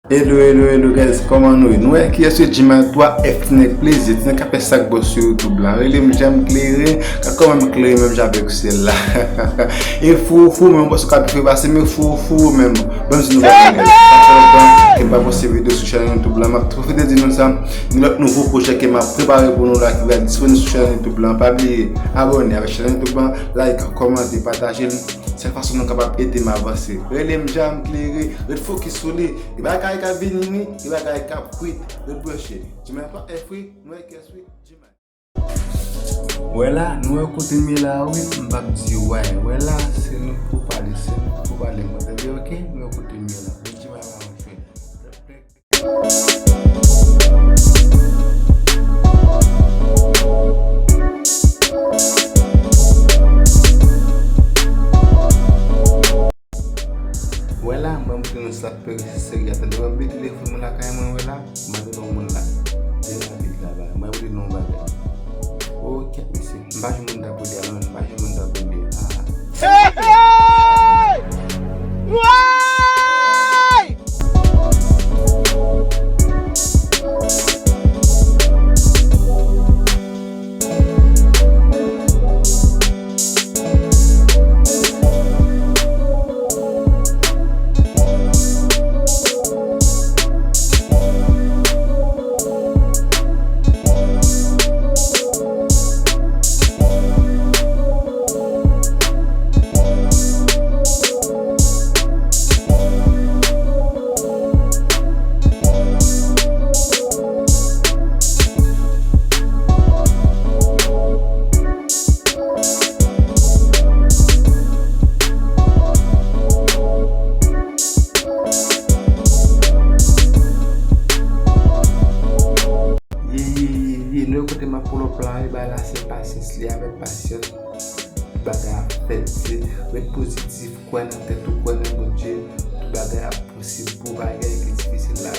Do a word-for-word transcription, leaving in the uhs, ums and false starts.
Hello, hello, hello guys, kòman nou ye? Nou wè kiyès se Jimmy twa F T Nèg Plezi, ti nèg k ap fè sa k bon sou YouTube la. Rele m Jan M Klere, gad kòman m klere menm jan avèk syèl la. E fou fou menm, paske w ka pi fè pase, men fou fou menm. Bon, si nou pa konnen, sa fè lontan ke m pa poste videyo sou chanèl YouTube la, m ap pwofite di nou sa, gen lòt nouvo pwojè ke m ap prepare pou nou la, ki va disponib sou chanèl YouTube la. Pa bliye abòne avèk chanèl YouTube la, like, kòmante, pataje l. Sèl fason nou kapab ede m avanse. Rele m Jan M Klere, ret fokis sou li. Gen bagay k ap vini wi, gen bagay k ap kwit. Ret branche. Jimmy twa F wi, nou wè kiyès wi, Jimmy. Wè la, nou wè kote m ye la wi, m p ap di w why. Wè la, se nou k pou pale, se nou k pou pale. Mwen tande, ok? Nou wè kote m ye la. Ret Jimmy pa antre. Wè la, mwen montre nou sa k pere se seri a. Tande, mwen mete telefòn mwen lakay mwen, wè la, mwen tande yon moun la. Depi rapid la, ba, mwen mete nou yon bagay. Ok, mesye, m pa jwenn moun ta pou li a, non, m pa jwenn moun ta pou li a. Ah. Hey, hey! Woy! Ye, ye, ye, ye, nou wè kote m ap pull up la, e bay la se pasyans, li avèk pasyans, tout bagay ap fèt, se ret pozitif, kwè nan tèt ou, kwè nan Bondye, tout bagay ap posib pou bagay ki difisil la,